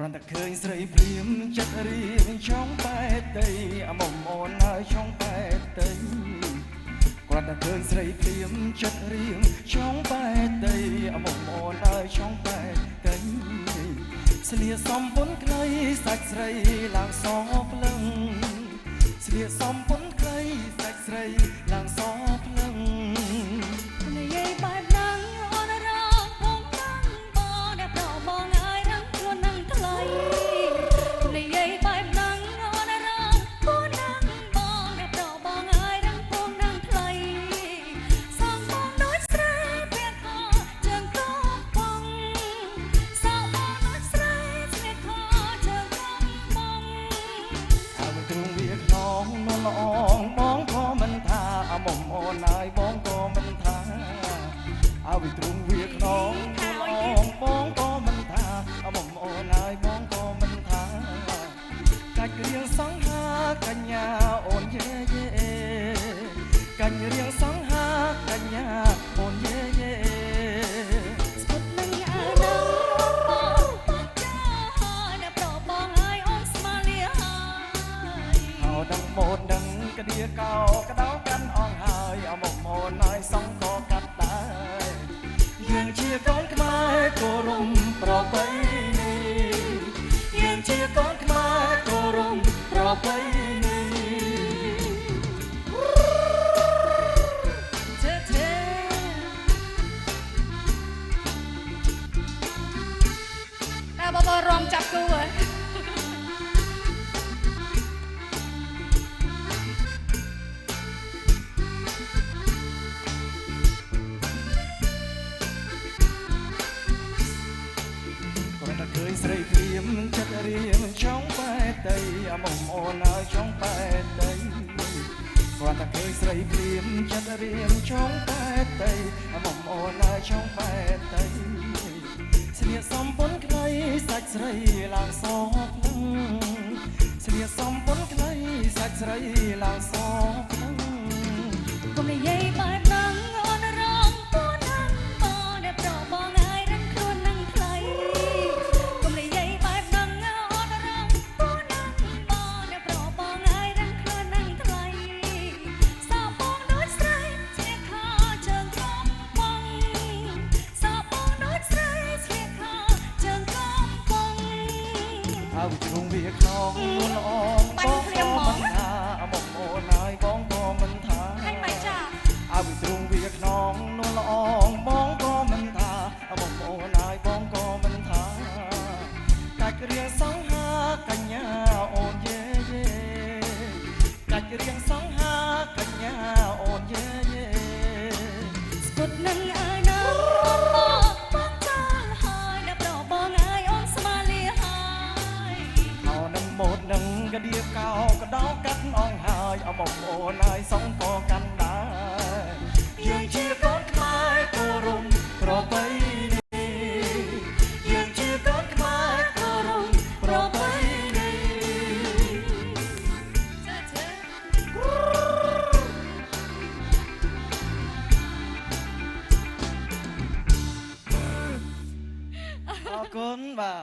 ន់តែឃើញស្រីភ្លាមចិត្តរៀងចង់បែកតីអមុំអូនហើយចង់បែកតីគ្រាន់តែឃើញស្រីភ្លាមចិត្តរៀងចង់បែកតីអមុំអូនហើយចង់បែកតីស្លៀកសំពុនខ្លីសាច់ស្រីឡើងសភ្លឹងស្លៀកសំពុនខ្លីសាច់ស្រីឡើងសភ្លឹង និយាយបែបហ្នឹងអូនរងបងដឹងបងអ្នកប្របងហើយរងខ្លួននឹងថ្លៃនិយាយបែបហ្នឹងអូនរងខ្លួននឹងបងអ្នកប្របងហើយរងខ្លួននឹងថ្លៃសងបងដូចស្រែពាក់ខោជើងកបងសងបងដូចស្រែស្លៀកខោជើងកបង អើទ្រូងវាខ្នងនួនល្អងបងក៏មិនថាអមុំអូនហើយបងក៏មិនថាអើវិទ្រូងវាខ្នងនួនល្អងបងក៏មិនថាអមុំអូនហើយបងក៏មិនថាកាច់រៀងសង្ហាកញ្ញាអូនយេយេកាច់រៀងសង្ហាកញ្ញាអូនយេយេ ស្គត់នឹងអានឹងបងបងចាហើយអ្នកប្របងហើយអូនស្មាលាហើយ ហៅដឹងម៉ូតដឹងក្តៀកោក្តៅកាន់អងហើយអមុំអូនហើយសងក៏កាត់ដែរយើងជាកូនខ្មែរគោរមប្រពៃណីយើងជាកូនខ្មែរគោរមប្រពៃណី ជើជើតែបបរំចាប់គូហ៎ គ្រាន់តែឃើញស្រីភ្លាមចិត្តរៀងចង់បែកតីអមុំអូនហើយចង់បែកតីគ្រាន់តែឃើញស្រីភ្លាមចិត្តរៀងចង់បែកតីអមុំអូនហើយចង់បែកតីស្លៀកសំពុនខ្លីសាច់ស្រីឡើងសភ្លឹងស្លៀកសំពុនខ្លីសាច់ស្រីឡើងសភ្លឹង កុំនិយាយបែបហ្នឹងអូនរងពួកហ្នឹងបងអ្នកប្របងហើយរឹងខ្លួននឹងថ្លៃកុំនិយាយបែបហ្នឹងអូនរងពួកហ្នឹងបងអ្នកប្របងហើយរឹងខ្លួននឹងថ្លៃសោបងដូចស្រីស្លៀកខោជើងកំបងសោបងដូចស្រីស្លៀកខោជើងកំបង អើជ្រុងវាខ្នងនួនល្អងបងក៏មិនថាអមុំអូនហើយបងក៏មិនថា ឃើញមិនចា អើទ្រូងវាខ្នងនួនល្អងបងក៏មិនថាអមុំអូនហើយបងក៏មិនថាកាច់រៀងសង្ហាកញ្ញាអូនយេយេកាច់រៀងសង្ហាកញ្ញាអូនយេយេ ស្គត់នឹងអាយនឹងអូនបងបងចាលហើយអ្នកប្របងហើយអូនស្មាលាហើយ អោនឹងម៉ូតនឹងកដៀកោកដោកាត់អងហើយអមុំអូនហើយសងក៏កាន់ដែរយើងជា